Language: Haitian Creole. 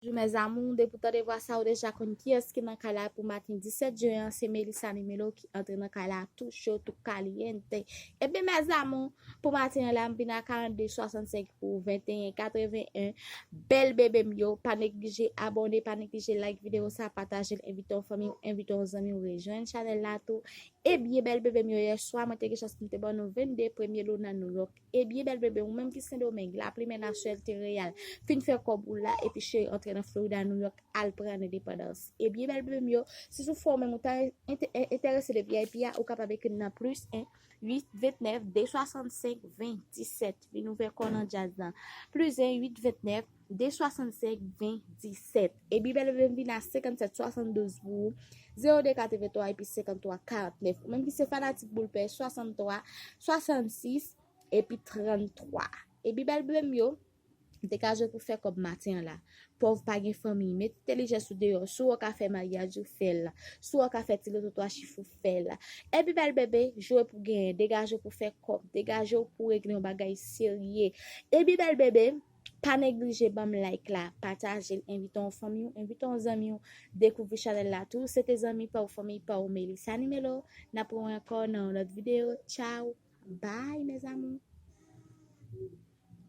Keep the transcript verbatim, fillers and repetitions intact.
Bonjou mes amours, depi w tande vwa sa ou deja konn kiyès ki nan kay la pou maten disèt jen an, se Melissa Nimelo ki antre nan kay la tou cho, tou kaliyente. Ebyen mes amours, pou maten an la m vin a karannde swasannsenk pou venteyen katreven en. Bèl bebe m yo, pa neglije abòne, pa neglije like videyo sa, pataje l, envite yon fanmi w, envite yon zanmi w rejwenn chanèl la tou. Ebyen bèl bebe m yo, yè swa mwen te gen chans pou m te ban nou vennde premye lona New York. Ebyen bèl bebe, ou menm ki Sendomeng, lapli men la sèl te reyal. Fin fè kòb ou la epi cheri antre nan Florida, New York, al pran endepandans. Ebyen bèl bebe m yo, si sou fwa ou menm ou ta enterese de V I P a, ou kapab ekri m nan plis en uit ventnèf de swasannsenk ven disèt. Vin ouvè kò nan djaz la. Plis en uit ventnèf de swasannsenk ven disèt. Ebyen bèl bebe m vin a senkannsèt swasandouz pou ou, zewo de katrevenntwa epi senkanntwa karantnèf. Ou menm ki se fanatik boul pè, swasanntwa swasannsis epi tranntwa. Ebyen bèl bebe m yo, degaje w pou fè kòb maten an la. Pòv pa gen fanmi, met entèlijans ou deyò. Si w wè w ka fè maryaj ou, fè l. Si w wè w ka fè ti loto twa chif ou, fè l. Ebyen bèl bebe, jwe pou genyen, degaje w pou fè kòb, degaje w pou regle yon bagay serye. Ebyen bèl bebe, pa neglije ban m like la, pataje l, envite yon fanmi w, envite yon zanmi w dekouvri chanèl la tou. Se te zanmi pa w, fanmi pa w, Melissa Nimelo. N ap wè ankò nan yon lòt videyo. Tchao, bye mes amours.